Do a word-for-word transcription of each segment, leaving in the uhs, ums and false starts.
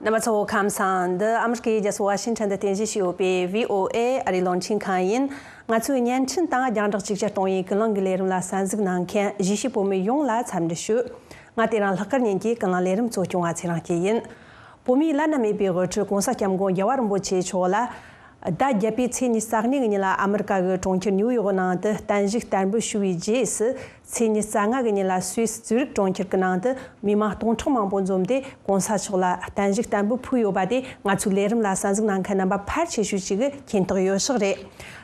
རྣམ་པ་ཚོ་ཁམས་བཟང་། འདི་ཨ་མི་རི་ཀའི་རྒྱལ་ས་ཝ་ཤིང་ཊོན་དུ་རྟེན་གཞི་བྱས་ཡོད་པའི་བྷི་ཨོ་ཨེ་ཨ་རིའི་རླུང་འཕྲིན་ཁང་ཡིན། ང་ཚོའི་བརྙན་འཕྲིན་དང་རྒྱང་བསྒྲགས་ཅིག་ཅར་གཏོང་བའི་ཀུན་གླེང་གི་ལས་རིམ་ལ་གསན་གཟིགས་གནང་མཁན་གཞིས་བྱེས་བོད་མི་ཡོངས་ལ་འཚམས་འདྲི་ཞུ། ང་དེ་རིང་ལྷག་དཀར་ཉིན་གྱི་ཀུན་གླེང་ལས་རིམ་གཙོ་སྐྱོང་བ་ཚེ་རིང་སྐྱིད་ཡིན། བོད་མིའི་བླ་ན་མེད་པའི་དབུ་ཁྲིད་༸གོང་ས་༸སྐྱབས་མགོན་རྒྱལ་བ་རིན་པོ་ཆེ་མཆོག་ལ། ཟླ་བརྒྱད་པའི་ཚེས་ཉི་ཤུ་རྩ་གཉིས་ཀྱི་ཉིན་ལ་ཨ་མི་རི་ཀ་གི་གྲོང་ཁྱེར་ནིའུ་ཡོག་ནང་དུ་བརྟན་བཞུགས་བསྟར་འབུལ་ཞུ་བའི་རྗེས་སུ། ཚེས་ཉི་ཤུ་རྩ་ལྔ་གི་ཉིན་ལ་སུད་སི་ཛུ་རིག་གྲོང་ཁྱེར་གྱི་ནང་དུ་མི་མང་སྟོང་ཕྲག་མང་པོ་འཛོམས་ཏེ་༸གོང་ས་མཆོག་ལ་བརྟན་བཞུགས་བསྟར་འབུལ་ཕུལ་ཡོད་པ་དེ་ང་ཚོའི་ལས་རིམ་ལ་གསན་གཟིགས་གནང་མཁན་རྣམ་པ་ཕལ་ཆེ་ཤོས་ཅིག་གིས་མཁྱེན་རྟོགས་ཡོད་ཤག་རེད།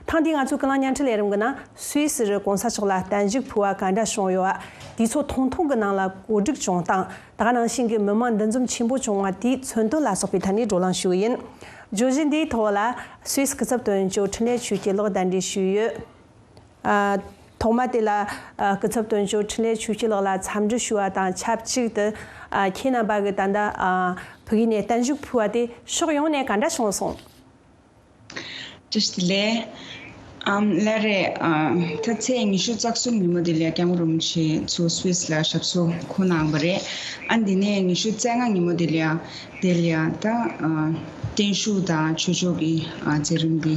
ཐེངས་འདིའི་ང་ཚོའི་ཀུན་གླེང་བརྙན་འཕྲིན་ལས་རིམ་གྱི་ནང་སུད་སིར་༸གོང་ས་མཆོག་ལ་བརྟན་བཞུགས་ཕུལ་བ་ག་འདྲ་བྱུང་ཡོད་པ། དུས་ཚོད་ཐུང་ཐུང་གི་ནང་ལ་གོ་སྒྲིག་བྱུང་སྟངས། ད་ག་ནང་བཞིན་གྱི་མི་མང་འདུ་འཛོམས་ཆེན་པོ་བྱུང་བ་དེའི་མཚོན་དོན་ལ་སོགས་པའི་ཐད་ནས་བགྲོ་གླེང་ཞུ་གི་ཡིན། བརྗོད་གཞི་འདིའི་ཐོག་ལ་སུད་སི་སྐུ་ཚབ་དོན་གཅོད་འཕྲིན་ལས་ཆོས་སྐྱིད་ལགས་གདན་འདྲེན་ཞུས་ཡོད། ཨ། ཐོག་མ་དེ་ལ་ཨ། སྐུ་ཚབ་དོན་གཅོད་འཕྲིན་ལས་ཆོས་སྐྱིད་ལགས་ལ་འཚམས་འདྲི་ཞུ་བ་དང་ཆབས་ཅིག་ཏུ། ཨ། ཁྱེད་རྣམ་པ་གིས་ད་ལྟ་ཨ། ཕ་གི་ནས་བརྟན་བཞུགས་ཕུལ་བ་དེ་ཕྱོགས་ཡོངས་ནས་ག་འདྲ་བྱུང་སོང་། བཀྲ་ཤིས་བདེ་ལེགས། ཨམ། ལགས་རེད། ཨ། ད་ཚེས་ཉི་ཤུ་རྩ་གསུམ་ཉིན་མོ་དེ་ལ་སྐྱབས་མགོན་རིན་པོ་ཆེ་ཚུར་སུད་སི་ལ་ཞབས་སོར་འཁོད་གནང་བ་རེད། ཨ། འདི་ནས་ཉི་ཤུ་རྩ་ལྔ་ཉིན་མོ་དེ་ལ་དེ་ལ་ཡང་ད་ཨ། བརྟན་བཞུགས་དང་ཆོས་ཕྱོགས་ཀྱི་ཨ། མཛད་རིམ་འདི་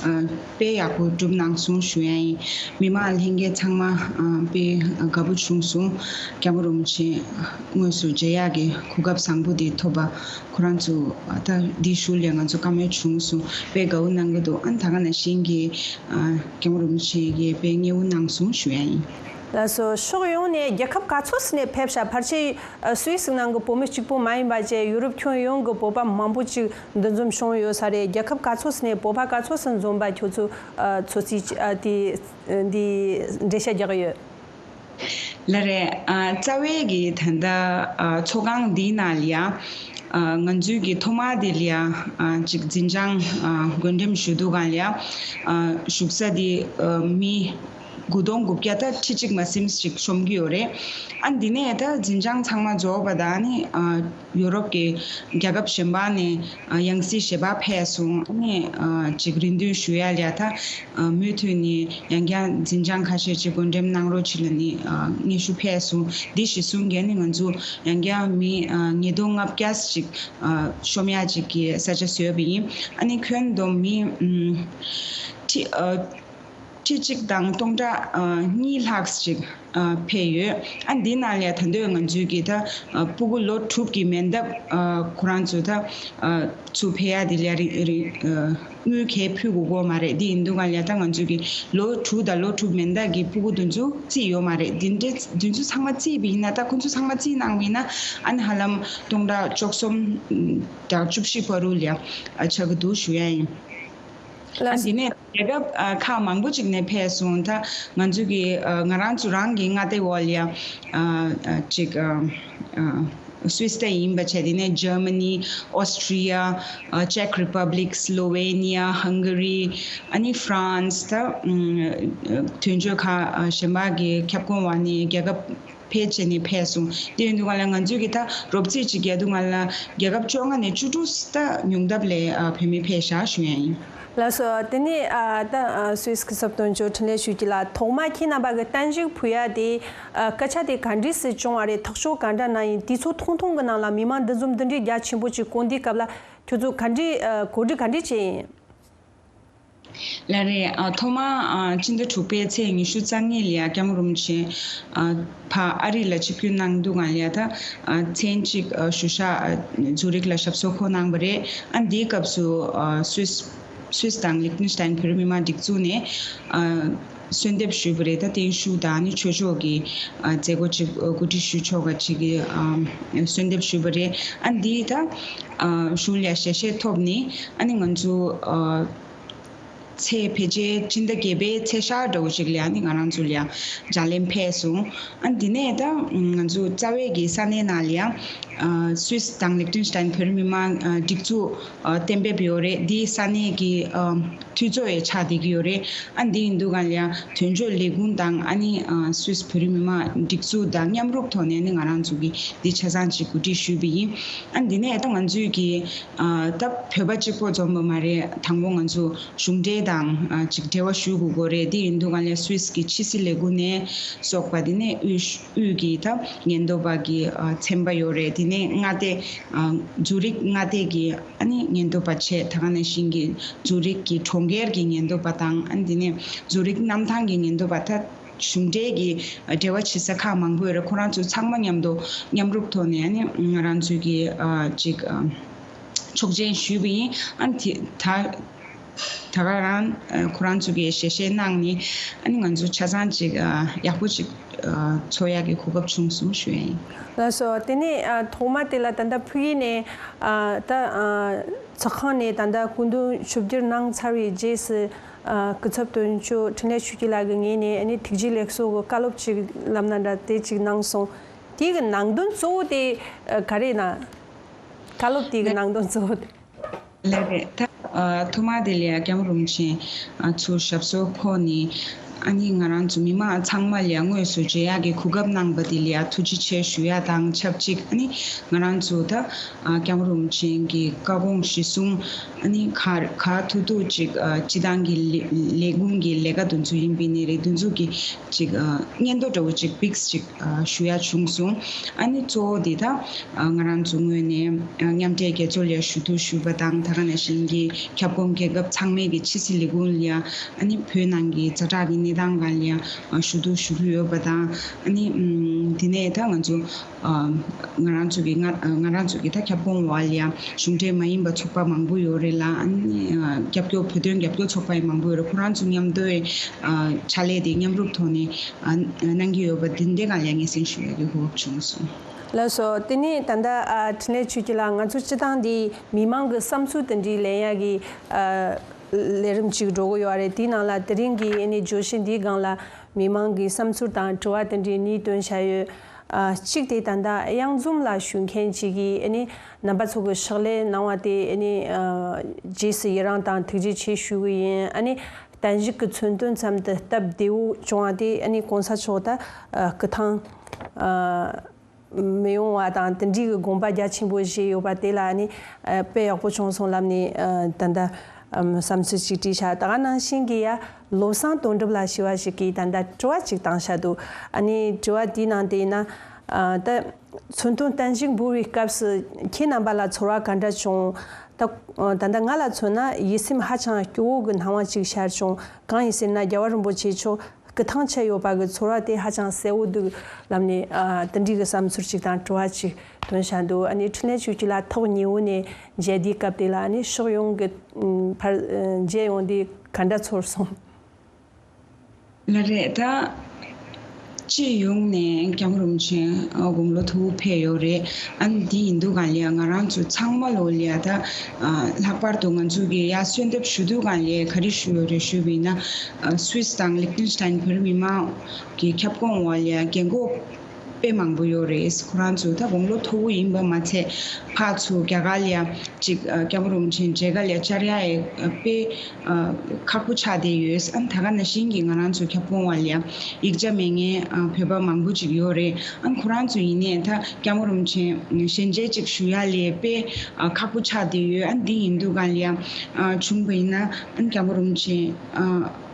ཨ། དཔེ་ཡག་པོ་གྲུབ་གནང་སོང་ཞུ་ཡ་ཡིན། མི་མང་ལྷན་རྒྱས་ཚང་མ་ཨ། དཔེ་དགའ་པོ་བྱུང་སོང་། སྐྱབས་མགོན་རིན་པོ་ཆེ་དངོས་སུ་མཇལ་ཡག་གི་གོ་སྐབས་བཟང་པོ་འདི་ཐོབ་པ་ཁོ་རང་ཚོ་ཨ། ད་འདི་ཞུ་ལ་ང་ཚོ་བཀའ་མོལ་བྱུང་སོང་། དཔེ་དགའ་པོ་གནང་གི་འདུག་ཨ། ད་ག་ནང་བཞིན་གྱི་ཨ། སྐྱབས་མགོན་རིན་པོ་ཆེ་གིས་དཔེ་མཉེས་པོ་གནང་སོང་ཞུ་ཡ་ཡིན། ལགས་སོ། ཕྱོགས་ཡོངས་ནས་རྒྱལ་ཁབ་ག་ཚོད་ཙམ་ནས་ཕེབས་ཤག་ཕལ་ཆེར་ཨ། སུད་སི་ནང་གི་བོད་མི་གཅིག་པོ་མ་ཡིན་པ་བཅས་ཡུ་རོབ་ཁྱོན་ཡོངས་ཀྱི་བོད་པ་མང་པོ་ཅིག་འདུ་འཛོམས་བྱུང་ཡོད་ས་རེད། རྒྱལ་ཁབ་ག་ཚོད་ཙམ་ནས་བོད་པ་ག་ཚོད་ཙམ་འཛོམས་པ་ཁྱོད་ཚོས་ཨ། ཚོད་རྩིས་ཨ། དེ་འདི་འགྲེལ་བཤད་རྒྱག་གི་ཡོད། ལགས་རེད། ཨ། རྩ་བའི་གི་ད་ལྟ་ཨ། ཚོགས་ཁང་འདིའི་ནང་ལ་ཡ་ཨ། ང་ཚོའི་གི་ཐོག་མ་དེ་ལ་ཡ་ཨ། ཅིག་འཛིན་བྱང་ཨ། བགོ་འགྲེམས་ཞུ་དུས་སྒང་ལ་ཡ་ཨ། བཞུགས་ས་དེ་ཨ། མི་དགུ་སྟོང་དགུ་བརྒྱ་དང་ཁྲི་གཅིག་མ་ཟིན་ཞིག་ཤོང་གི་ཡོད་རེད། ཨ། འདི་ནས་ད་འཛིན་བྱང་ཚང་མ་རྫོགས་པ་དང་ནི་ཨ། ཡོ་རོབ་ཀྱི་རྒྱལ་ཁབ་གཞན་པ་ནས་ཨ། ཡང་སྲིད་གཞན་པ་ཕེབས་སོང་། ཨ་ནི་ཨ། ཅིག་རེ་འདུན་ཞུ་ཡ་ལ་ད་ཨ། མུ་མཐུད་ནས་ཡང་བསྐྱར་འཛིན་བྱང་ཁ་ཤས་ཅིག་བགོ་འགྲེམས་གནང་རོགས་བྱེད་ལབ་ནས་ཨ། སྙན་ཞུ་ཕེབས་སོང་། འདི་གཞིར་བཟུང་གིས་ནི་ང་ཚོ་ཡང་བསྐྱར་མི་ཨ། ཉིས་སྟོང་ལྔ་བརྒྱ་ཅིག་ཨ། ཤོང་ཡ་ཅིག་གི་ས་ཆ་བཟོས་པ་ཡིན། ཨ་ནི་ཁྱོན་བསྡོམས་མི་ཨམ། ཁྲི་ཨ། ཁྲི་གཅིག་དང་སྟོང་ཕྲག་ཨ། གཉིས་ལྷག་ཅིག་ཨ། ཕེབས་ཡོད། ཨ། འདི་ནང་ལ་ད་འདོད་ང་ཚོའི་གི་ད་ཨ། སྤུ་གུ་ལོ་དྲུག་གི་མན་འདབས་ཨ། ཁོ་རང་ཚོ་ད་ཨ། ཚུར་ཕེབས་ཡ་དེ་ལ་རི་རི་ཨ། དངུལ་གས་ཕུལ་དགོས་ཀྱི་མ་རེད། འདི་ཡིན་དུས་སྒང་ལ་ད་ང་ཚོའི་གི་ལོ་དྲུག་དང་ལོ་དྲུག་མན་འདབས་ཀྱི་སྤུ་གུ་དེ་ཚོ་རྩིས་ཡོད་མ་རེད། འདི་འདྲའི་དེ་ཚོ་ཚང་མ་རྩིས་པ་ཡིན་ན། ད་ཁོ་ཚོ་ཚང་མ་རྩིས་གནང་བ་ཡིན་ན་ཨ་ནི་ཧ་ལམ་སྟོང་ཕྲག་བཅུ་གསུམ་དང་བཅུ་བཞི་བར་དུ་ལ་ཨ། ཆགས་ཀྱི་འདུག་ཞུ་ཡ་ཡིན། ཨ། ལགས། འདི་ནས་རྒྱལ་ཁབ་ཨ། ཁག་མང་པོ་ཅིག་ནས་ཕེབས་སོང་། ད་ང་ཚོ་གི་ཨ། ང་རང་ཚོ་རང་གི་མངའ་སྡེ་འོག་ལ་ཡ་ཨ། ཨ། ཅིག་ཨ། ཨ། སུད་སི་ད་ཡིན་པ་བྱས། དེ་ནས་ཇར་མ་ནི། ཨོ་སི་ཊི་རི་ཡ། ཨ། ཅེག་རི་པབ་ལིག། སི་ལོ་ཝེ་ནི་ཡ། ཧང་ག་རི། ཨ་ནི་ཧྥ་རན་སི། ད་ཨ། དོན་གཅོད་ཁག་ཨ། གཞན་པ་གི་ཁྱབ་ཁོངས་འོག་ནས་རྒྱལ་ཁབ་ཕལ་ཆེར་ནས་ཕེབས་སོང་། དེ་ཡིན་དུས་སྒང་ལ་ང་ཚོས་ཀྱི་ད་རོབ་རྩིས་ཅིག་རྒྱག་དུས་སྒང་ལ་རྒྱལ་ཁབ་བཅོ་ལྔ་ནས་བཅུ་དྲུག་ད་ཉུང་མཐའ་ལ་ཨ། བོད་མི་ཕེབས་ཤག་ཞུ་ཡ་ཡིན། ལགས་སོ། དེ་ནས་ཨ། ད་ཨ། སུད་སི་སྐུ་ཚབ་དོན་གཅོད་འཕྲིན་ལས་ཆོས་སྐྱིད་ལགས། ཐོག་མ་ཁྱེད་རྣམ་པ་གི་བརྟན་བཞུགས་ཕུལ་ཡ་དེ་ཨ། སྐད་ཆ་དེ་ག་འདྲས་སེ་བྱུང་བ་རེད། ཐག་གཅོད་ག་འདྲ་གནང་ཡིན། དུས་ཚོད་ཐུང་ཐུང་གི་ནང་ལ་མི་མང་འདུ་འཛོམས་འདི་འདྲའི་རྒྱ་ཆེན་པོ་ཅིག་གོ་འདིའི་སྐབས་ལ་ཁྱོད་ཚོ་ག་འདྲས་ཨ། གོ་སྒྲིག་ག་འདྲས་བྱས་ཡིན། ལགས་རེད། ཨ། ཐོག་མ་ཨ། སྤྱི་ཟླ་དྲུག་པའི་ཚེས་ཉི་ཤུ་རྩ་གཉིས་ལ་ཡ་སྐྱབས་མགོན་རིན་པོ་ཆེ་ཨ། ཕར་ཨ་རི་ལ་ཆིབས་བསྒྱུར་གནང་དུས་སྒང་ལ་ཡ་ད་ཨ། མཚན་གཅིག་ཨ། བཞུགས་ཤག་ཨ། ཛུ་རིག་ལ་ཞབས་སོར་འཁོད་གནང་བ་རེད། ཨ། འདིའི་སྐབས་སུ་ཨ། སུད་སི་སུད་སི་དང་ལིག་ཏེན་ཤི་ཏན་བོད་རིགས་མི་མང་སྒྲིག་འཛུགས་ནས་ཨ། གསོལ་འདེབས་ཞུས་པ་རེད། ད་བརྟན་བཞུགས་དང་ནི་ཆོས་ཕྱོགས་ཀྱི་ཨ། མཛད་སྒོ་ཅིག་ཨ། གོ་སྒྲིག་ཞུ་ཆོག་པ་ཅིག་གི་ཨ། གསོལ་འདེབས་ཞུས་པ་རེད། ཨ། འདི་ད་ཨ། ཞུ་ལ་ཞལ་བཞེས་ཐོབ་ནས་ཨ་ནི་ང་ཚོ་ཨ། ཚེས་ཕལ་ཆེར་སྤྱི་ཟླ་བརྒྱད་པའི་ཚེས་ཤར་འདྲ་བོ་ཅིག་ལ་ཨ་ནི་ང་རང་ཚོ་ལ་ཡང་ལྗགས་ལན་ཕེབས་སོང་། ཨ། འདི་ནས་ད་ང་ཚོ་རྩ་བའི་གི་ས་གནས་ནང་ལ་ཡང་ཨ། སུད་སི་དང་ལིག་ཏེན་ཤི་ཏན་བོད་རིགས་མི་མང་ཨ། སྒྲིག་འཛུགས་ཨ། གཏན་འབེབས་ཡོད་རེད། འདི་ས་གནས་ཀྱི་ཨ། འཐུས་ཚོགས་ཡང་ཆགས་བསྡད་ཀྱི་ཡོད་རེད། ཨ། འདི་ཡིན་དུས་སྒང་ལ་ཡང་དོན་གཅོད་ལས་ཁུངས་དང་ཨ་ནི་ཨ། སུད་སི་བོད་རིགས་མི་མང་སྒྲིག་འཛུགས་དང་མཉམ་རུབ་ཐོག་ནས་ནི་ང་རང་ཚོ་གིས་འདི་ཆ་ཚང་ཅིག་གོ་སྒྲིག་ཞུས་པ་ཡིན། ཨ། འདི་ནས་ད་ང་ཚོས་ཀྱི་ཨ། ད་བོད་པ་གཅིག་པོ་འཛོམས་པ་མ་རེད། དང་པོ་ང་ཚོ་གཞུང་འབྲེལ་ དང་ཨ་ཅིག་འབྲེལ་བ་ཞུ་དགོས་ཀྱི་རེད། དེ་ཡིན་དུས་གང་ལ་སུད་སི་གི་ཕྱི་སྲིད་ལས་ཁུངས་ནས་སོགས་པ་དེ་ནས་དབུས་དབུས་ཀྱི་ད་ཉེན་རྟོག་པ་གི་ཨ་ཚན་པ་ཡོད་རེད། དེ་ནས་མངའ་སྡེ་ཨ་ཛུ་རིག་མངའ་སྡེ་གི་ཨ་ནི་ཉེན་རྟོག་པ་བྱས། ད་ག་ནང་བཞིན་གྱི་ཛུ་རིག་གི་གྲོང་ཁྱེར་གྱི་ཉེན་རྟོག་པ་དང་ཨ་ནི་དེ་ནས་ཛུ་རིག་གནམ་ཐང་གི་ཉེན་རྟོག་པ། ད་གཞུང་འབྲེལ་གྱི་འབྲེལ་བ་བྱེད་ས་ཁག་མང་པོ་ཡོད་རེད། ཁོ་རང་ཚོ་ཚང་མ་མཉམ་དུ་མཉམ་རུབ་ཐོག་ནས་ཨ་ནི་ང་རང་ཚོའི་གི་ཨ་ཅིག་ཨ་ཆོག་མཆན་ཞུས་པ་ཡིན། ཨ་ནི་དེ་ད་ད་ག་རང་ཨ་ཁོ་རང་ཚོ་གི་ཞལ་བཞེས་གནང་ནས་ཨ་ནི་ང་ཚོ་ཆ་ཚང་ཅིག་ཨ་ཡག་པོ་ཅིག་ཨ་འཚོགས་ཡག་གི་གོ་སྐབས་བྱུང་སོང་ཞུ་ཡ་ཡིན། ལགས་སོ། དེ་ནས་ཨ་ཐོག་མ་དེ་ལ་ད་ལྟ་ཕུགས་ཡིན་ནས་ཨ་ད་ཨ་ཚོགས་ཁང་ནས་ད་ལྟ་སྐུ་མདུན་ཆིབས་བསྒྱུར་གནང་ཚར་བའི་རྗེས་སུ། ཨ་སྐུ་ཚབ་དོན་གཅོད་འཕྲིན་ལས་ཆོས་སྐྱིད་ལགས་ཀྱི་ངོས་ནས་ཨ་ནི་ཐུགས་རྗེ་ལེགས་གསོལ་གྱི་བཀའ་སློབ་ཅིག་ལབ་ན་འདྲ་དེ་ཅིག་གནང་སོང་། དེ་གི་ནང་དོན་གཙོ་བོ་དེ་ཨ་ག་རེ་ན། བཀའ་སློབ་དེ་གི་ནང་དོན་གཙོ་བོ་དེ། ལགས་རེད། ད་ཨ་ཐོག་མ་དེ་ལ་ཡ་སྐྱབས་མགོན་རིན་པོ་ཆེ་ཨ་ཚུར་ཞབས་སོར་འཁོད་ནས་ཨ་ནི་ང་རང་ཚོ་མི་མང་ཚང་མ་ལ་ཡ་དངོས་སུ་མཇལ་ཡག་གི་གོ་སྐབས་གནང་པ་དེ་ལ་ཡ་ཐུགས་རྗེ་ཆེ་ཞུ་ཡ་དང་ཆབས་ཅིག་ཨ་ནི་ང་རང་ཚོ་ད་ཨ་སྐྱབས་མགོན་རིན་པོ་ཆེ་གི་བཀའ་དགོངས་གཞིར་བཟུང་ཨ་ནི་ག་ག་ཐུབ་ཐུབ་ཅིག་ཨ་སྤྱི་བཏང་གི་ལས་ལས་ཁུངས་ཀྱི་ལས་ཀ་དེ་ཚོ་ཡིན་པ་ཡིན་ནའི་རེད། དེ་ཚོ་གི་ཅིག་ཨ་སྙན་ཐོ་འདྲ་བོ་ཅིག་པིགས་ཅིག་ཨ་ཞུ་ཡ་བྱུང་སོང་། ཨ་ནི་གཙོ་བོ་འདི་ད་ཨ་ང་རང་ཚོ་ངོས་ནས་ཨ་མཉམ་འབྲེལ་རྒྱལ་ཚོགས་ལ་ཞུ་གཏུག་ཞུས་པ་དང་། ད་ག་ནང་བཞིན་གྱི་ཁྱབ་ཁོངས་རྒྱལ་ཁབ་ཚང་མའི་གི་ཕྱི་སྲིད་ལས་ཁུངས་ལ་ཡ་ཨ་ནི་བོད་ནང་གི་ཛ་དྲག་གི་གནས་སྟངས་སྒང་ལ་ཡ་ཨ་ཞུ་གཏུག་ཞུ་གི་ཡོད་པ་དང་། ཨ་ནི་ཨམ་དེ་ནས་ད་ང་ཚོ་ཨ་ང་རང་ཚོ་གི་ང་ང་རང་ཚོ་གི་ད་ཁྱབ་ཁོངས་འོག་ལ་ཡ་གཞུང་འབྲེལ་མ་ཡིན་པ་ཚོགས་པ་མང་པོ་ཡོད་རེད་ལ། ཨ་ནི་ཨ་རྒྱབ་སྐྱོར་བོད་དོན་རྒྱབ་སྐྱོར་ཚོགས་པ་ཡང་མང་པོ་ཡོད་རེད། ཁོ་རང་ཚོ་མཉམ་དུ་ཨ་ཕྱག་ལས་དེ་མཉམ་རུབ་ཐོག་ནས་ཨ་གནང་གི་ཡོད་པ་འདི་འདྲའི་སྒང་ལ་ཡ་སྙན་སེང་ཞུ་ཡ་གི་གོ་སྐབས་བྱུང་སོང་། ལགས་སོ། དེ་ནས་ད་ལྟ་ཨ་འཕྲིན་ལས་ཆོས་སྐྱིད་ལགས། ང་ཚོ་སྤྱི་བཏང་འདི་མི་མང་གི་བསམ་ཚུལ་དེ་འདྲའི་ལེན་ཡ་གི་ཨ་ལས་རིམ་ཅིག་འགྲོ་གི་ཡོད་རེད། དེའི་ནང་ལ་དེ་རིང་གི་ཨ་ནི་བརྗོད་གཞི་འདིའི་སྒང་ལ་མི་མང་གི་བསམ་ཚུལ་དང་དྲི་བ་དེ་འདྲའི་གཉིས་བཏོན་བཞག་ཡོད། ཨ་གཅིག་དེ་ད་ལྟ་གཡང་འཛོམས་ལ་ཞུགས་མཁན་ཅིག་གིས་ཨ་ནི་རྣམ་པ་ཚོ་གི་ཕྱག་ལས་གནང་བ་དེ་ཨ་ནི་ཨ་རྗེས་སུ་ཡི་རང་དང་ཐུགས་རྗེ་ཆེ་ཞུ་གི་ཡིན། ཨ་ནི་བརྟན་བཞུགས་ཀྱི་མཚོན་དོན་ཙམ་དུ་སྟབས་བདེ་བོ་བྱུང་བ་དེ་ཨ་ནི་གོང་ས་མཆོག་ད་ཨ་སྐུ་ཐང་ཨ་མི་ཡོང་བ་དང་དེ་འདྲའི་གི་དགོངས་པ་རྒྱ་ཆེན་པོ་བཞེས་ཡོད་པ་དེ་ལ་ཨ་ནི་ཨ་དཔེ་ཡག་པོ་བྱུང་སོང་ལབ་ནས་ཨ་ད་ལྟ་ཨམ་བསམ་ཚུལ་ཅིག་བྲིས་ཤག་ད་ག་ནང་བཞིན་གྱི་ཡ་བློ་བཟང་དོན་གྲུབ་ལགས་ཞེས་པ་ཞིག་གིས་ད་ལྟ་དྲི་བ་ཅིག་བཏང་ཤག་འདུག་ཨ་ནི་དྲི་བ་དེའི་ནང་དེ་ཡིན་ན་ཨ་ད་མཚོན་དོན་བརྟན་བཞུགས་འབུལ་བའི་སྐབས་སུ་ཁྱེད་རྣམ་པ་ལ་ཚོར་བ་ག་འདྲ་བྱུང་། ད་ད་ལྟ་ང་ལ་མཚོན་ན་ཡིད་སེམས་ཧ་ཅང་སྐྱོ་བོ་གི་སྣང་བ་ཅིག་ཤར་བྱུང་། གང་ཡིན་ཟེར་ན་རྒྱལ་བ་རིན་པོ་ཆེ་མཆོག་སྐུ་ཐང་ཆད་ཡོད་པ་གི་ཚོར་བ་དེ་ཧ་ཅང་གསལ་བོ་འདུག་ལབ་ནས་ཨ་དེ་འདྲའི་གི་བསམ་ཚུལ་ཅིག་དང་དྲི་བ་ཅིག་བཏོན་བཞག་འདུག་ཨ་ནི་འཕྲིན་ལས་ཆོས་སྐྱིད་ལགས་ཐོག་ཉེ་བོ་ནས་མཇལ་དུས་སྐབས་དེ་ལ་ཨ་ནི་ཕྱོགས་ཡོངས་ཀྱི་ཨམ་ཕར་ཨ་མཇལ་ཡོང་དུས་ག་འདྲ་ཚོར་སོང་། ལགས་རེད། ད་སྤྱི་ཡོངས་ནས་སྐྱབས་མགོན་རིན་པོ་ཆེ་དགུང་ལོ་མཐོ་བོ་ཕེབས་ཡོད་རེད། ཨ་ནི་འདི་ཡིན་དུས་གང་ལ་ཡ་ང་རང་ཚོ་ཚང་མ་ལོ་ལ་ཡ་ད་ཨ་ལྷག་པར་དུ་ང་ཚོ་གི་ཡ་གསོལ་འདེབས་ཞུ་དུས་གང་ལ་ཡ་ག་རེ་ཞུ་ཡོད་རེད་ཞུས་པ་ཡིན་ན། ཨ་སུད་སི་དང་ལིག་ཏེན་སི་ཏན་བོད་རིགས་མི་མང་གི་ཁྱབ་ཁོངས་འོག་ལ་ཡ་རྒན་གོག་དཔེ་མང་པོ་ཡོད་རེད། ཁོ་རང་ཚོ་ད་དགུང་ལོ་མཐོ་བོ་ཡིན་པ་མ་ཚད་ཕར་ཚུར་རྒྱ་གར་ལ་ཡ་ཅིག་ཨ་སྐྱབས་མགོན་རིན་པོ་ཆེ་མཇལ་ཁ་ལ་ཡ་བཅར་ཡ་ཡི་ཨ་དཔེ་ཨ་ཁག་པོ་ཆགས་བསྡད་ཡོད། ཨ་ནི་ད་ག་ནང་བཞིན་གྱི་ང་རང་ཚོ་ཁྱབ་ཁོངས་འོག་ལ་ཡ་ཡིག་ཆ་མེད་མཁན་ཨ་བོད་པ་མང་པོ་ཅིག་ཡོད་རེད། ཨ་ནི་ཁོ་རང་ཚོ་ཡིན་ནའི་ད་སྐྱབས་མགོན་རིན་པོ་ཆེ་ཞལ་མཇལ་ཅིག་ཞུ་ཡ་ལ་དཔེ་ཨ་ཁག་པོ་ཆགས་བསྡད་ཡོད། ཨ་ནི་འདི་ཡིན་དུས་གང་ལ་ཡ་ཨ་བྱུང་བ་ཡིན་ན་ཨ་ནི་སྐྱབས་མགོན་རིན་པོ་ཆེ་ཨ་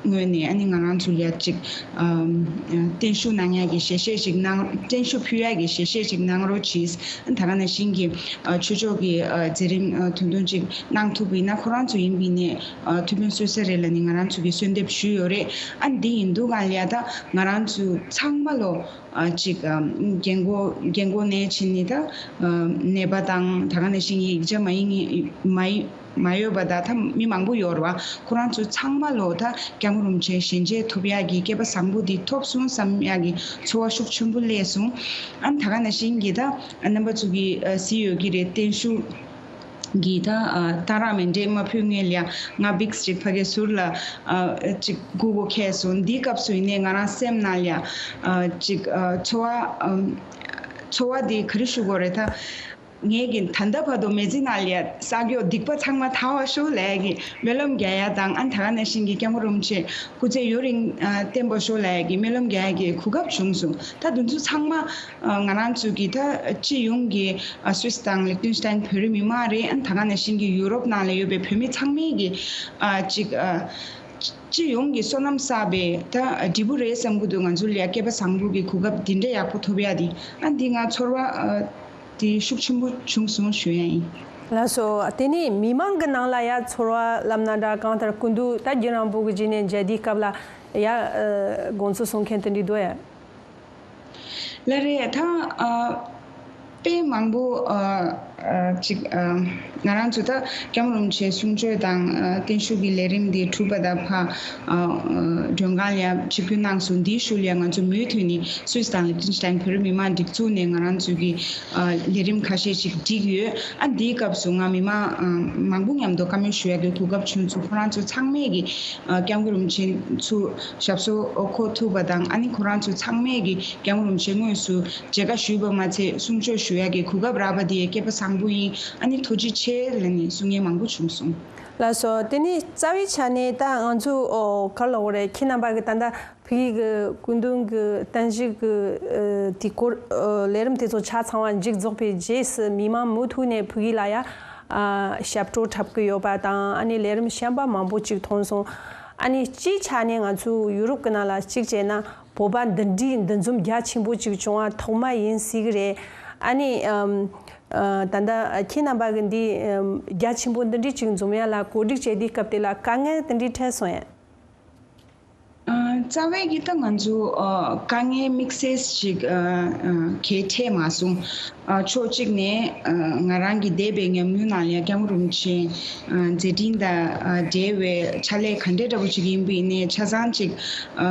ངོས་ནས་ཨ་ནི་ང་རང་ཚོ་ལ་ཡ་ཅིག་ཨ་བརྟན་བཞུགས་གནང་ཡ་གི་ཞལ་བཞེས་ཅིག་གནང་། བརྟན་བཞུགས་ཕུལ་ཡ་གི་ཞལ་བཞེས་ཅིག་གནང་རོགས་གྱིས། ཨ་ནི་ད་ག་ནང་བཞིན་གྱི་ཨ་ཆོས་ཕྱོགས་ཀྱི་ཨ་མཛད་རིམ་ཨ་དོན་དུ་ཅིག་གནང་ཐུབ་པ་ཡིན་ན་ཁོ་རང་ཚོ་ཡིན་པ་ཡིན་ནའི་ཨ་ཐུགས་ཕན་གསོས་ས་རེད་ལབ་ནས་ང་རང་ཚོ་གིས་གསོལ་འདེབས་ཞུས་ཡོད་རེད། ཨ་ནི་འདི་ཡིན་དུས་གང་ལ་ཡ་ད་ང་རང་ཚོ་ཚང་མ་ལོ་ཨ་ཅིག་ཨ་རྒན་གོག་རྒན་གོག་ནས་ཕྱིན་ནས་ད་ཨ་ནད་པ་དང་ད་ག་ནང་བཞིན་ཡིག་ཆ་མ་ཡིན་མ་ཡིན་མ་ཡོད་པ་ད་ད་མི་མང་པོ་ཡོད་རེད་བ། ཁོ་རང་ཚོ་ཚང་མ་ལོ་ད་སྐྱབས་མགོན་རིན་པོ་ཆེ་ཞལ་མཇལ་ཐུབ་ཡག་གི་སྐལ་པ་བཟང་པོ་འདི་ཐོབ་སོང་བསམ་ཡག་གི་ཚོར་བ་ཤུགས་ཆེན་པོ་སླེབས་སོང་། ཨ་ནི་ད་ག་ནང་བཞིན་གྱི་ད་རྣམ་པ་ཚོ་གིས་ཨ་གཟིགས་ཡོད་ཀྱི་རེད། བརྟན་བཞུགས་གི་ད་ཨ་གཏང་རག་མཎྜལ་མ་ཕུལ་སྔོན་ལ་ཡ་ང་པིགས་ཅིག་ཕ་གིའི་ཟུར་ལ་ཨ་ཅིག་སྒུག་དགོས་ཁེལ་སོང་། འདིའི་སྐབས་སུ་ཡིན་ནའི་ང་རང་སེམས་ནང་ལ་ཡ་ཨ་ཅིག་ཨ་ཚོར་བ་ཨ་ཚོར་བ་འདི་ག་རེ་ཞུ་དགོས་རེད་ད། ངས་ཀྱིས་ད་ལྟ་བར་དུ་མི་ཚེ་ནང་ལ་ས་སྐྱོ་སྡིག་པ་ཚང་མ་དག་པ་ཤོག་ལབ་ཡག་གི་སྨོན་ལམ་རྒྱག་ཡག་དང་། ཨ་ནི་ད་ག་ནང་བཞིན་གྱི་སྐྱབས་མགོན་རིན་པོ་ཆེ་སྐུ་ཚེ་ཡུན་རིང་ཨ་བརྟན་པ་ཤོག་ལབ་ཡག་གི་སྨོན་ལམ་རྒྱག་ཡག་གི་གོ་སྐབས་བྱུང་སོང་། ད་དེ་ཚོ་ཚང་མ་ཨ་ང་རང་ཚོ་གི་ད་སྤྱི་ཡོངས་ཀྱི་ཨ་སུད་སི་དང་ལིག་ཏེན་སི་ཏན་བོད་རིགས་མི་མང་རེད། ཨ་ནི་ད་ག་ནང་བཞིན་གྱི་ཡུ་རོབ་ནང་ལ་ཡོད་པའི་བོད་མི་ཚང་མས་ཀྱི་ཨ་ཅིག་ཨ་ སྤྱི་ཡོངས་ཀྱི་སོ་ནམ་གསར་པའི་ད་འབྲས་བུ་རེད་བསམ་གྱི་འདུག་ང་ཚོ་ལ་ཡ་སྐལ་པ་བཟང་པོ་གི་གོ་སྐབས་འདི་འདྲ་ཡག་པོ་ཐོབ་ཡ་དེ་ཨ་འདི་ང་ཚོར་བ་ཨ་དེ་ཤུགས་ཆེན་པོ་བྱུང་སོང་ཞུ་ཡ་ཡིན། ལགས་སོ། དེ་ནས་མི་མང་གི་ནང་ལ་ཡ་ཚོར་བ་ལབ་ན་འདྲ། གང་ལྟར་སྐུ་མདུན་ད་རྒྱུན་རིང་པོ་གི་རྗེས་ནས་མཇལ་དུས་སྐབས་ལ་ཡ་ཨ་དགོངས་ཚུལ་གསུང་མཁན་དེ་འདྲ་འདུག་ཡ། ལགས་རེད། ད་ཨ་དཔེ་མང་པོ་ཨ་ཨ་ཅིག་ཨ་ང་རང་ཚོ་ད་སྐྱབས་མགོན་རིན་པོ་ཆེའི་གསུང་ཆོས་དང་ཨ་བརྟན་བཞུགས་ཀྱི་ལས་རིམ་འདི་གྲུབ་པ་དང་ཕ་ཨ་ཨ་མགྲོན་ཁང་ལ་ཡ་ཆིབས་བསྒྱུར་གནང་སོང་། འདིའི་ཤུལ་ལ་ཡ་ང་ཚོ་མུ་མཐུད་ནས་སུད་སི་དང་ལིག་ཏེན་ཤི་ཏན་བོད་རིགས་མི་མང་སྒྲིག་འཛུགས་ནས་ང་རང་ཚོ་གི་ཨ་ལས་རིམ་ཁ་ཤས་ཤིག་བསྒྲིགས་ཡོད། ཨ་འདིའི་སྐབས་སུ་ང་མི་མང་ཨ་མང་པོ་མཉམ་དུ་བཀའ་མོལ་ཞུ་ཡ་གི་གོ་སྐབས་བྱུང་སོང་། ཁོ་རང་ཚོ་ཚང་མས་ཀྱི་ཨ་སྐྱབས་མགོན་རིན་པོ་ཆེ་ཚུར་ཞབས་སོར་འཁོད་ཐུབ་པ་དང་། ཨ་ནི་ཁོ་རང་ཚོ་ཚང་མས་ཀྱི་སྐྱབས་མགོན་རིན་པོ་ཆེ་དངོས་སུ་མཇལ་ཁ་ཞུས་པ་མ་ཚད་གསུང་ཆོས་ཞུ་ཡ་གི་གོ་སྐབས་རག་པ་དེ་སྐལ་པ་བཟང་པོ་ཡིན། ཨ་ནི་ཐུགས་རྗེ་ཆེ་ལབ་ནས་གསུང་མཁན་མང་པོ་བྱུང་སོང་། ལགས་སོ། དེ་ནས་རྩ་བའི་ཆ་ནས་ད་ང་ཚོ་ཨོ་ག་རེ་ལབ་དགོས་རེད། ཁྱེད་རྣམ་པ་གི་ད་ལྟ་ཕ་གི་གི་སྐུ་མདུན་གི་བརྟན་བཞུགས་གི་ཨ་དེ་སྐོར་ཨ་ལས་རིམ་དེ་ཚོ་ཆ་ཚང་བ་མཇུག་རྫོགས་པའི་རྗེས་སུ་མི་མང་མུ་མཐུད་ནས་ཕ་གི་ལ་ཡ་ཨ་ཞབས་བྲོ་འཁྲབ་གི་ཡོད་པ་དང་། ཨ་ནི་ལས་རིམ་གཞན་པ་མང་པོ་ཅིག་མཐོང་སོང་། ཨ་ནི་སྤྱིའི་ཆ་ནས་ང་ཚོ་ཡུ་རོབ་གི་ནང་ལ་གཅིག་བྱས་ན་བོད་པ་འདུ་འགྲིག་འདུ་འཛོམས་རྒྱ་ཆེན་པོ་ཅིག་བྱུང་བ་ཐོག་མ་ཡིན་སྲིད་གི་རེད། ཨ་ནི་ཨམ་ཨ་ད་ལྟ་ཁྱེད་རྣམ་པ་གི་འདི་ཨམ་རྒྱ་ཆེན་པོ་འདི་འདྲ་ཅིག་འཛོམས་ཡ་ལ་གོ་སྒྲིག་བྱས་དུས་སྐབས་དེ་ལ་དཀའ་ངལ་དེ་འདྲ་འཕྲད་སོང་ཡ། ཨ་རྩ་བའི་གི་ད་ང་ཚོ་ཨ་དཀའ་ངལ་དམིགས་བསལ་ཞིག་ཨ་ཨ་གལ་འཕྲད་མ་སོང་། ཨ་ཕྱོགས་གཅིག་ནས་ཨ་ང་རང་གི་འདས་པའི་ཉམས་མྱོང་ནང་ལ་སྐྱབས་མགོན་རིན་པོ་ཆེ་ཨ་མཛད་འཕྲིན་དང་ཨ་འབྲེལ་བའི་ཕྱག་ལས་ག་འདྲ་འདྲ་པོ་ཅིག་ཡིན་པ་ཡིན་ནའི་ཆ་ཚང་ཅིག་ཨ་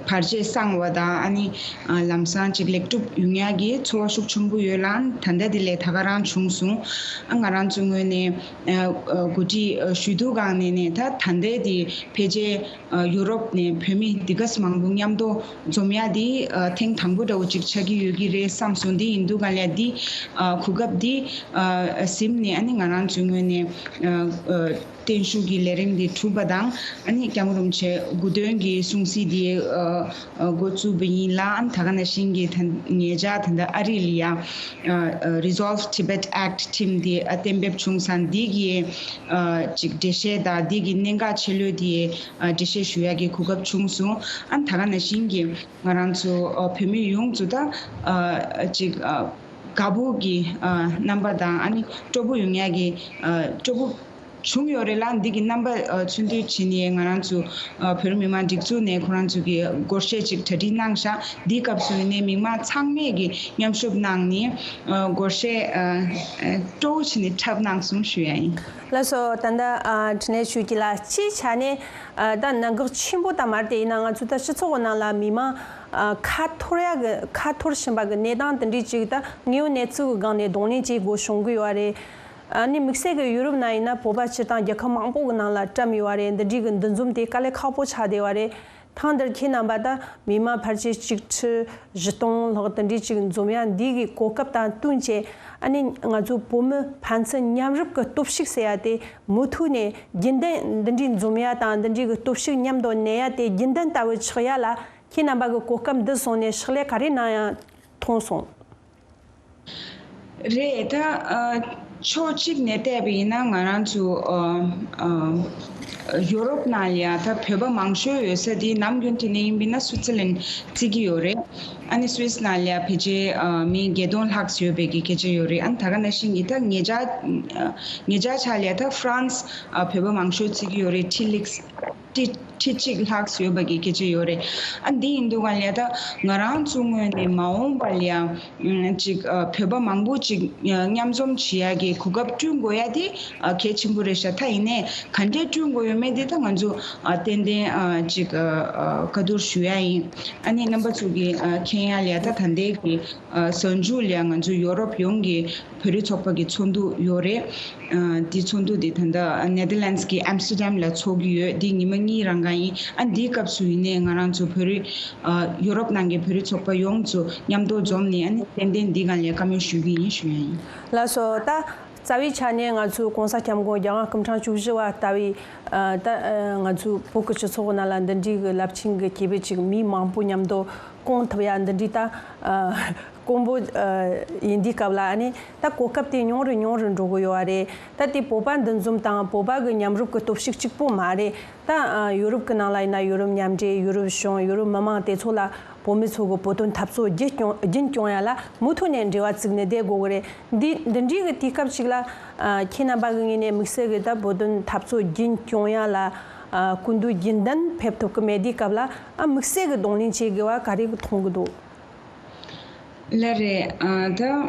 བར་ཆད་སངས་པ་དང་། ཨ་ནི་ཨ་ལམ་སང་ཅིག་ལེགས་གྲུབ་ཡོང་ཡ་གི་ཚོར་བ་ཤུགས་ཆེན་པོ་ཡོད་ལ། ད་ལྟ་དེ་ལས་ད་ག་རང་བྱུང་སོང་། ཨ་ང་རང་ཚོའི་ངོས་ནས་ཨ་ཨ་གོ་སྒྲིག་ཨ་ཞུ་དུས་སྒང་ནས་ནས་ད་ད་ལྟའི་དེ་ཕལ་ཆེར་ཨ་ཡུ་རོབ་ནས་བོད་མི་འདི་ག་ཙམ་མང་པོ་མཉམ་དུ་འཛོམས་ཡ་འདི་ཨ་ཐེངས་དང་པོ་འདྲ་བོ་ཅིག་ཆགས་ཀྱི་ཡོད་ཀྱི་རེད་བསམ་སོང་། འདི་ཡིན་དུས་ག་ལ་འདི་ཨ་གོ་སྐབས་འདི་ཨ་ཟིན་ནས། ཨ་ནི་ང་རང་ཚོའི་ངོས་ནས་ཨ་ཨ་བརྟན་བཞུགས་ཀྱི་ལས་རིམ་འདི་གྲུབ་པ་དང་། ཨ་ནི་སྐྱབས་མགོན་རིན་པོ་ཆེ་སྐུ་མདུན་གྱི་གསུང་གཟིགས་འདི་ཨ་ཨ་འགོ་བཙུགས་པ་ཡིན་ལ། ཨ་ནི་ད་ག་ནང་བཞིན་གྱི་ད་ཉེ་ཆར་ད་ལྟ་ཨ་རི་ལ་ཡ་ཨ་ཨ་Resolve Tibet Act ཁྲིམས་འདི་ཨ་གཏན་འབེབས་བྱུང་ཙང་། འདི་གི་ཨ་ཅིག་འགྲེལ་བཤད་དང་འདི་གི་གནད་འགག་ཆེ་ལོས་དེ་ཨ་འགྲེལ་བཤད་ཞུ་ཡ་གི་གོ་སྐབས་བྱུང་སོང་། ཨ་ནི་ད་ག་ནང་བཞིན་གྱི་ང་རང་ཚོ་ཨ་བོད་མི་ཡོངས་ཚོ་ད་ཨ་ཅིག་ཨ་དགའ་པོ་གི་ཨ་རྣམ་པ་དང་། ཨ་ནི་སྤྲོ་པོ་ཡོང་ཡ་གི་ཨ་སྤྲོ་པོ་བྱུང་ཡོད་རེད་ལ། འདི་གི་རྣམ་པ་ཨ་མཚོན་དུས་བྱས་ནས་ང་རང་ཚོ་ཨ་བོད་རིགས་མི་མང་སྒྲིག་འཛུགས་ནས་ཁོ་རང་ཚོ་གི་སྒོར་གཞས་ཅིག་གྲ་སྒྲིག་གནང་ཤག་འདིའི་སྐབས་སུ་ཡིན་ནའི་མི་མང་ཚང་མས་ཀྱི་མཉམ་ཞུགས་གནང་ནས་ཨ་སྒོར་གཞས་ཨ་ཨ་སྤྲོ་བོ་བྱས་ནས་འཁྲབ་གནང་སོང་ཞུ་ཡ་ཡིན། ལགས་སོ། ད་ལྟ་ཨ་འཕྲིན་ལས་ཆོས་སྐྱིད་ལགས་སྤྱིའི་ཆ་ནས་ཨ་ད་གནད་འགག་ཆེན་པོ་དང་མ་རེད་དེ། ཡིན་ན་ང་ཚོ་ད་སྤྱི་ཚོགས་ཀྱི་ནང་ལ་མི་མང་ཨ་ཁ་འཐོར་ཡ་གི་ཁ་འཐོར་བཞིན་པ་གི་གནས་སྟངས་དེ་འདྲའི་ཅིག་ད་དངོས་ཡོད་གནས་ཚུལ་གྱི་སྒང་ནས་གདོང་ལེན་བྱེད་དགོས་བྱུང་གི་ཡོད་རེད། ཨ་ནི་དམིགས་བསལ་གྱི་ཡུ་རོབ་ནང་ཡིན་ན་བོད་པ་སྤྱིར་བཏང་རྒྱལ་ཁབ་མང་པོ་གི་ནང་ལ་བཀྲམ་ཡོད་པ་རེད། འདི་འདྲའི་གི་འདུ་འཛོམས་དེ་དཀའ་ལས་ཁག་པོ་ཆགས་བསྡད་པ་རེད། ཐེངས་འདིར་ཁྱེད་རྣམ་པ་ད་མི་མང་ཕལ་ཆེར་གཅིག་ཁྲི་བཞི་སྟོང་ལྷག་འདི་འདྲའི་ཅིག་འཛོམས་ཡ་འདི་གི་གོ་སྐབས་དང་བསྟུན་བྱས། ཨ་ནི་ང་ཚོ་བོད་མི་ཕན་ཚུན་མཉམ་རུབ་ཀྱི་སྟོབས་ཤུགས་ཟེར་ཡ་དེ་མུ་མཐུད་ནས་རྒྱུན་ལྡན་འདི་འདྲའི་འཛོམས་ཡ་དང་འདི་འདྲའི་གི་སྟོབས་ཤུགས་མཉམ་དུ་གནས་ཡ་དེ་རྒྱུན་ལྡན་ལྟ་བུ་ཆགས་ཡ་ལ་ཁྱེད་རྣམ་པ་གི་གོ་སྐབས་འདི་བཟུང་ནས་ཕྱག་ལས་ག་རེ་གནང་ཡ་མཐོང་སོང་། རེད། ད་ཨ་ཕྱོགས་གཅིག་ནས་བལྟས་པ་ཡིན་ན་ང་རང་ཚོ་ཨ་ཨ་ཡོ་རོབ་ནང་ལ་ཡ་ད་བོད་པ་མང་ཤོས་ཡོད་ས་དེ་ནམ་རྒྱུན་དུ་ནས་ཡིན་པ་ཡིན་ན་སུའི་ཙི་ལན་བརྩི་གི་ཡོད་རེད། ཨ་ནི་སུའི་སི་ནང་ལ་ཡ་ཕལ་ཆེར་ཨ་མི་བརྒྱད་སྟོང་ལྷག་ཙམ་ཡོད་པའི་གི་སྐད་ཆ་ཡོད་རེད། ཨ་ནི་ད་ག་ནང་བཞིན་གྱི་ད་ཉེ་ཆར་ཨ་ཉེ་ཆར་ཆ་ལ་ཡ་ད་ཧྥ་རན་སི་ཨ་བོད་པ་མང་ཤོས་བརྩི་གི་ཡོད་རེད། ཁྲི་ལེགས་ཁྲི་ཁྲི་གཅིག་ལྷག་ཙམ་ཡོད་པ་གི་སྐད་ཆ་ཡོད་རེད། ཨ་འདི་ཡིན་དུས་ག་ལ་ཡ་ད་ང་རང་ཚོ་ངོས་ནས་མ་འོངས་པ་ལ་ཡ་ཅིག་ཨ་བོད་པ་མང་པོ་ཅིག་མཉམ་འཛོམས་བྱེད་ཡ་གི་གོ་སྐབས་བསྐྲུན་དགོས་ཡ་དེ་ཨ་གལ་ཆེན་པོ་རེད་ཤག་ད་ཡིན་ནའི་ག་འདྲས་བསྐྲུན་དགོས་ཡོད་མེད་དེ་ད་ང་ཚོ་ཨ་ཏན་ཏན་ཨ་ཅིག་ཨ་ཨ་བཀའ་བསྡུར་ཞུ་ཡ་ཡིན། ཨ་ནི་རྣམ་པ་ཚོ་གི་ཨ་མཁྱེན་ཡ་ལ་ཡ་ད་ད་ལྟའི་གི་ཨ་གཟའ་མཇུག་ལ་ཡ་ང་ཚོ་ཡོ་རོབ་ཡོངས་ཀྱི་བོད་རིགས་ཚོགས་པ་གི་ཚོགས་འདུ་ཡོད་རེད། ཨ་འདི་ཚོགས་འདུ་འདི་ད་ལྟ་ནེ་དར་ལེན་སི་གི་ཨམ་སི་ཊར་ཌམ་ལ་ཚོགས་ཀྱི་ཡོད། འདི་ཉི་མ་གཉིས་རང་ག་ཡིན། ཨ་འདིའི་སྐབས་སུ་ཡིན་ནའི་ང་རང་ཚོ་བོད་རིགས་ཨ་ཡོ་རོབ་ནང་གི་བོད་རིགས་ཚོགས་པ་ཡོངས་ཚོ་མཉམ་དུ་འཛོམས་ནས་ཨ་ནི་ཏན་ཏན་འདི་སྒང་ལ་བཀའ་མོལ་ཞུ་གི་ཡིན་ཞུ་ཡ་ཡིན། ལགས་སོ། ད་ རྩ་བའི་ཆ་ནས་ང་ཚོའི་༸གོང་ས་༸སྐྱབས་མགོན་༸རྒྱལ་དབང་སྐུ་ཕྲེང་བཅུ་བཞི་པ་ལྟ་བུའི་ཨ་ད་ཨ་ང་ཚོའི་བོད་ཀྱི་སྤྱི་ཚོགས་ནང་ལ་འདི་འདྲའི་གི་རླབས་ཆེན་གྱི་སྐྱེས་བུ་ཅིག་མི་མང་པོ་མཉམ་དུ་བསྐོང་ཐུབ་ཡ་འདི་འདྲའི་ད་ཨ་དཀོན་པོ་ཨ་ཡིན་དུས་སྐབས་ལ། ཨ་ནི་ད་གོ་སྐབས་དེ་ཉུང་རུ་ཉུང་རུ་འགྲོ་གི་ཡོད་པ་རེད། ད་དེ་བོད་པ་འདུ་འཛོམས་དང་བོད་པ་གི་མཉམ་རུབ་ཀྱི་སྟོབས་ཤུགས་གཅིག་པོ་མ་རེད། ད་ཨ་ཡུ་རོབ་ཀྱི་ནང་ལ་ཡིན་ན་ཡུ་རོབ་མཉམ་འབྲེལ། ཡུ་རོབ་གཞུང་། ཡུ་རོབ་མི་མང་དེ་ཚོ་ལ་བོད་མི་ཚོ་གི་བོད་དོན་འཐབ་རྩོད་རྒྱུན་སྐྱོང་རྒྱུན་སྐྱོང་ཡ་ལ་མུ་མཐུད་ནས་འབྲེལ་བ་བཙུགས་ནས་བསྡད་དགོས་ཀྱི་རེད། འདི་འདི་འདྲའི་གི་དུས་སྐབས་ཤིག་ལ་ཨ་ཁྱེད་རྣམ་པ་གི་ངོས་ནས་དམིགས་བསལ་གི་ད་བོད་དོན་འཐབ་རྩོད་རྒྱུན་སྐྱོང་ཡ་ལ་ཨ་སྐུ་མདུན་རྒྱུན་ལྡན་ཕེབས་ཐུབ་ཀྱི་མེད་དུས་སྐབས་ལ། ཨ་དམིགས་བསལ་གི་གདོང་ལེན་བྱེད་དགོས་པ་ག་རེ་གི་མཐོང་གི་འདུག་ལགས་རེད། ཨ་ད་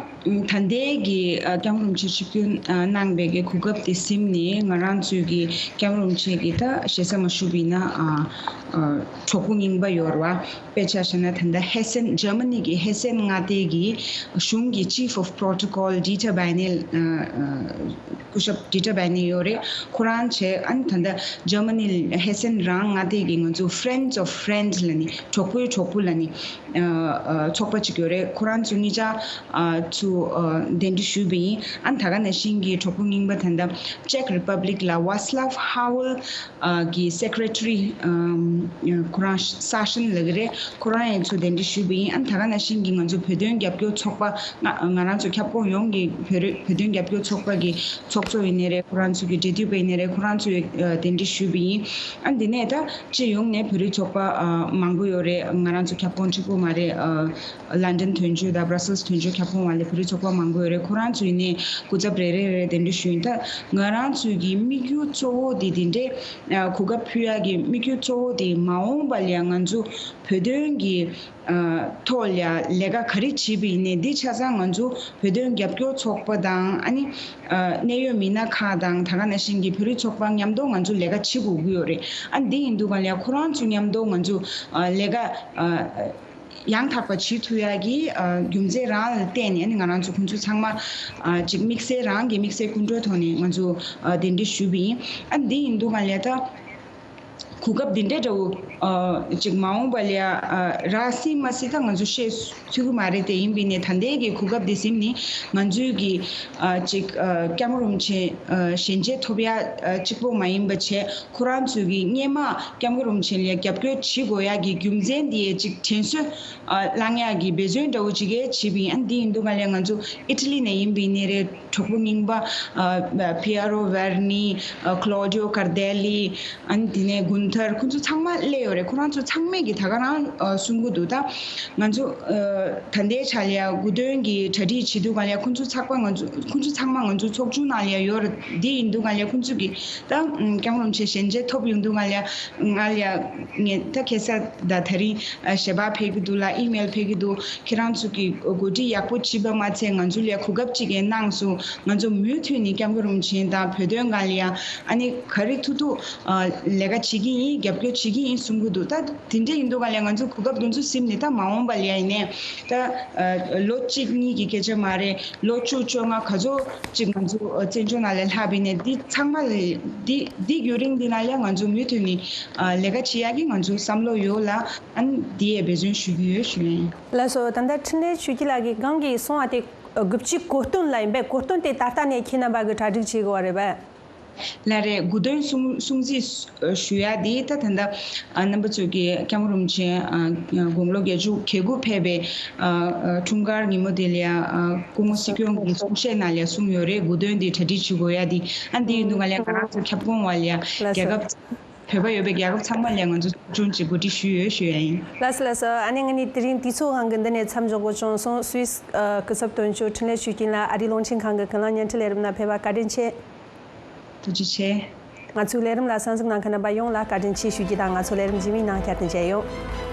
ད་ལྟའི་གི་ཨ་སྐྱབས་མགོན་རིན་པོ་ཆེ་ཆིབས་བསྒྱུར་ཨ་གནང་བའི་གི་གོ་སྐབས་དེ་ཟིན་ནས། ང་རང་ཚོའི་གི་སྐྱབས་མགོན་རིན་པོ་ཆེ་གི་ད་ཞེ་ས་མ་ཞུ་བ་ཡིན་ན་ཨ་ཨ་གྲོགས་པོ་རྙིང་པ་ཡོད་རེད་བ། དཔེ་ཆ་བཞག་ན་ད་ལྟ་ཧེ་སེན། འཇར་མ་ནི་གི་ཧེ་སེན་མངའ་སྡེ་གི་གཞུང་གི་Chief of Protocol Dieter Beinel། ཨ་ཨ་སྐུ་ཞབས་Dieter Beinel་ཡོད་རེད། ཁོ་རང་བྱས། ཨ་ནི་ད་ལྟ་འཇར་མ་ནི་ཧེ་སེན་རང་མངའ་སྡེ་གི་ང་ཚོ་Friends of Friends་ལབ་ནི། གྲོགས་པོའི་གྲོགས་པོ་ལབ་ནི། ཨ་ཚོགས་པ་ཅིག་ཡོད་རེད། ཁོ་རང་ཚོ་གཉིས་ཆ་ཨ་ཚུར་ཨ་གདན་འདྲེན་ཞུས་པ་ཡིན། ཨ་ནི་ད་ག་ནང་བཞིན་གྱི་གྲོགས་པོ་རྙིང་པ་ད་ལྟ་Czech Republic་ལ་Václav Havel་ཨ་གི་Secretary་ཨ་ཁོ་རང་Sasha་ལབ་ཀྱི་རེད། ཁོ་རང་ཡང་ཚུར་གདན་འདྲེན་ཞུས་པ་ཡིན། ཨ་ནི་ད་ག་ནང་བཞིན་གྱི་ང་ཚོ་བོད་དོན་རྒྱབ་སྐྱོར་ཚོགས་པ། ང་ང་རང་ཚོ་ཁྱབ་ཁོངས་ཡོངས་ཀྱི་བོད་རིགས་བོད་དོན་རྒྱབ་སྐྱོར་ཚོགས་པ་གི་ཚོགས་གཙོ་ཡིན་ནའི་རེད། ཁོ་རང་ཚོ་གི་འབྲེལ་མཐུད་པ་ཡིན་ནའི་རེད། ཁོ་རང་ཚོས་ཨ་གདན་འདྲེན་ཞུས་པ་ཡིན། ཨ་འདི་ནས་ད་སྤྱི་ཡོངས་ནས་བོད་རིགས་ཚོགས་པ་ཨ་མང་པོ་ཡོད་རེད། ང་རང་ཚོ་ཁྱབ་ཁོངས་གཅིག་པོ་མ་རེད། ཨ་ལན་ཌན་དོན་གཅོད་དང་Brussels་དོན་གཅོད་ཁྱབ་ཁོངས་བ་ལས་བོད་རིགས་ཚོགས་པ་མང་པོ་ཡོད་རེད། ཁོ་རང་ཚོ་ཡིན་ནའི་སྐུ་ཚབ་རེ་རེ་རེ་གདན་འདྲེན་ཞུས་ཡིན། ད་ང་རང་ཚོའི་གི་དམིགས་ཡུལ་གཙོ་བོ་དེ་དེ་འདྲའི་ཨ་གོ་སྐབས་ཕུལ་ཡག་གི་དམིགས་ཡུལ་གཙོ་བོ་དེ་མ་འོངས་པ་ལ་ཡང་ང་ཚོ་བོད་དོན་གྱི་ཨ་ཐོག་ལ་ལས་ཀ་ག་རེ་བྱེད་པ་ཡིན་ནའི། འདི་ཆ་ཚང་ང་ཚོ་བོད་དོན་རྒྱབ་སྐྱོར་ཚོགས་པ་དང་། ཨ་ནི་ཨ་གནད་ཡོད་མི་སྣ་ཁག་དང་། ད་ག་ནང་བཞིན་གྱི་བོད་རིགས་ཚོགས་པ་མཉམ་དུ་ང་ཚོ་ལས་ཀ་བྱེད་དགོས་ཀྱི་ཡོད་རེད། ཨ་འདི་ཡིན་དུས་ག་ལ་ཁོ་རང་ཚོ་མཉམ་དུ་ང་ཚོ་ཨ་ལས་ཀ་ཨ་ཡང་དག་པ་བྱེད་ཐུབ་ཡག་གི་ཨ་རྒྱུ་མཚན་རང་ལ་བརྟེན་ནས། ཨ་ནི་ང་རང་ཚོ་ཁོང་ཚོ་ཚང་མ་ཨ་ཅིག་དམིགས་བསལ་རང་གི་དམིགས་བསལ་སྐུ་མགྲོན་ཐོག་ནས་ང་ཚོ་ཨ་གདན་འདྲེན་ཞུས་པ་ཡིན། ཨ་འདི་ཡིན་དུས་ག་ལ་ད། གོ་སྐབས་འདི་འདྲ་འདྲ་བོ་ཨ་ཅིག་མ་འོངས་པ་ལ་ཨ་རག་སྲིད་མ་སྲིད་ད་ང་ཚོ་ཤེས་ཚུལ་གྱི་མ་རེད། དེ་ཡིན་པ་ཡིན་ནའི་ད་ལྟའི་གི་གོ་སྐབས་འདི་ཟིན་ནི་ང་ཚོའི་གི་ཨ་ཅིག་ཨ་སྐྱབས་མགོན་རིན་པོ་ཆེ་ཨ་ཞལ་མཇལ་ཐོབ་ཡ་ཨ་གཅིག་པོ་མ་ཡིན་པ་བྱས། ཁོ་རང་ཚོའི་གི་སྔོན་མ་སྐྱབས་མགོན་རིན་པོ་ཆེ་ལ་རྒྱབ་སྐྱོར་བྱེད་དགོས་ཡ་གི་རྒྱུ་མཚན་འདི་ཅིག་དྲན་གསོ་ཨ་བསླང་ཡ་གི་འབད་བརྩོན་འདྲ་བོ་ཅིག་གས་བྱས་པ་ཡིན། ཨ་འདི་ཡིན་དུས་ག་ལ་ང་ཚོ་ཨི་ཊ་ལི་ནས་ཡིན་པ་ཡིན་ནའི་རེད། གྲོགས་པོ་རྙིང་པ་ཨ་Piero Verni། ཨ་Claudio Cardelli། ཨ་ནི་དེ་ནས་གུན་ཐར། ཁོང་ཚོ་ཚང་མ་སླེབས་ཡོད་རེད། ཁོ་རང་ཚོ་ཚང་མས་ཀྱི་ད་ག་རང་ཨ་གསུང་གི་འདུག་ད་ང་ཚོ་ཨ་ད་ལྟའི་ཆ་ལ་ཡ་དགུ་སྟོན་གྱི་གྲ་སྒྲིག་བྱེད་དུས་ག་ལ་ཡ་ཁོང་ཚོ་ཚགས་པ་ང་ཚོ་ཁོང་ཚོ་ཚང་མ་ང་ཚོ་ཚོགས་ཆུང་ནང་ལ་ཡ་ཡོད་རེད། དེ་ཡིན་དུས་ག་ལ་ཡ་ཁོང་ཚོ་གི་ད་སྐྱབས་མགོན་རིན་པོ་ཆེ་ཞལ་མཇལ་ཐོབ་ཡོང་དུས་ག་ལ་ཡ་ང་ལ་ཡ་ངས་ད་ཁ་སང་ད་དེ་རིང་ཨ་ཞལ་པར་ཕེབས་ཀྱི་འདུག་ལ། ཨི་མེལ་ཕེབས་ཀྱི་འདུག་ཁྱེད་རང་ཚོ་གིས་གོ་སྒྲིག་ཡག་པོ་བྱས་པ་མ་ཚད་ང་ཚོ་ལ་གོ་སྐབས་ཅིག་ཡང་གནང་སོང་། ང་ཚོ་མུ་མཐུད་ནས་སྐྱབས་མགོན་རིན་པོ་ཆེ་དང་བོད་དོན་སྒང་ལ་ཡང་ཨ་ནི་ག་རེ་ཐུབ་ཐུབ་ཨ་ལས་ཀ་བྱེད་ཀྱི་ཡིན། རྒྱབ་སྐྱོར་བྱེད་ཀྱི་ཡིན་གསུང་གི་འདུག་ད་དེ་འདྲ་ཡིན་དུས་ག་ལ་ང་ཚོ་གོ་སྐབས་དེ་ཚོ་ཟིན་ནས་ད་མ་འོངས་པ་ལ་ཡང་ཡིན་ནའི་ད་ཨ་ལོ་གཅིག་གཉིས་ཀྱི་སྐད་ཆ་མ་རེད། ལོ་བཅུ་བཅོ་ལྔ་ག་ཚོད་ཅིག་ང་ཚོ་ཨ་བཙན་བྱོལ་ནང་ལ་ལྷག་པ་ཡིན་ནའི་འདི་ཚང་མ་ལ་འདི་འདི་ཡུན་རིང་འདི་ནང་ལ་ང་ཚོ་མུ་མཐུད་ནས་ཨ་ལས་ཀ་བྱེད་ཡག་གི་ང་ཚོ་བསམ་བློ་ཡོད་ལ། ཨ་ནི་འདི་ཡས་འབད་བརྩོན་ཞུ་གི་ཡོད་ཞུ་ཡ་ཡིན། ལགས་སོ། ད་ལྟ་འཕྲིན་ལས་ཆོས་སྐྱིད་ལགས་ཀྱིས་གོང་གི་གསུང་བ་དེ་དགུ་བཅུའི་གོ་སྟོན་ལ་ཡིན་པས། གོ་སྟོན་དེ་ད་ལྟ་ནས་ཁྱེད་རྣམ་པ་གིས་གྲ་སྒྲིག་བྱེད་དགོས་པ་རེད་པས། ལགས་རེད། དགུ་སྟོན་སྲུང་སྲུང་བརྩི་ཞུ་ཡ་དེ་ད་ད་ལྟ་ཨ་རྣམ་པ་ཚོས་ཀྱི་སྐྱབས་མགོན་རིན་པོ་ཆེ་ཨ་དགུང་ལོ་བརྒྱད་ཅུ་གྱ་དགུ་ཕེབས་པའི་ཨ་ཨ་འཁྲུངས་སྐར་ཉིན་མོ་དེ་ལ་ཡ་ཨ་སྐུ་ངོ་སྲིད་སྐྱོང་གི་གསུང་བཤད་ནང་ལ་ཡ་གསུངས་ཡོད་རེད། དགུ་སྟོན་དེ་གྲ་སྒྲིག་བྱེད་དགོས་ཡ་དེ། ཨ་འདི་ཡིན་དུས་ག་ལ་ཡ་ང་རང་ཚོ་ཁྱབ་ཁོངས་བ་ལ་ཡ་ལགས་སོ། རྒྱལ་ཁབ་བོད་པ་ཡོད་པའི་རྒྱལ་ཁབ་ཚང་མ་ལ་ང་ཚོ་ཚོགས་ཆུང་ཅིག་གོ་སྒྲིག་ཞུས་ཡོད་ཞུ་ཡ་ཡིན། ལགས་སོ་ལགས་སོ། ཨ་ནི་ང་ནི་དེ་རིང་དུས་ཚོད་དབང་གིས་འདི་ནས་མཚམས་འཇོག་དགོས་བྱུང་སོང་། སུད་སི་ཨ་སྐུ་ཚབ་དོན་གཅོད་འཕྲིན་ལས་ཆོས་སྐྱིད་ལགས། ཨ་རིའི་རླུང་འཕྲིན་ཁང་གི་ཀུན་གླེང་བརྙན་འཕྲིན་ལས་རིམ་ནང་ཕེབས་པ་བཀའ་དྲིན་ཆེ། ཐུགས་རྗེ་ཆེ། ང་ཚོའི་ལས་རིམ་ལ་གསན་གཟིགས་གནང་མཁན་རྣམ་པ་ཡོངས་ལ་བཀའ་དྲིན་ཆེ་ཞུ་རྒྱུ་དང་། ང་ཚོ་ལས་རིམ་རྗེས་མའི་ནང་བསྐྱར་དུ་མཇལ་ཡོང་།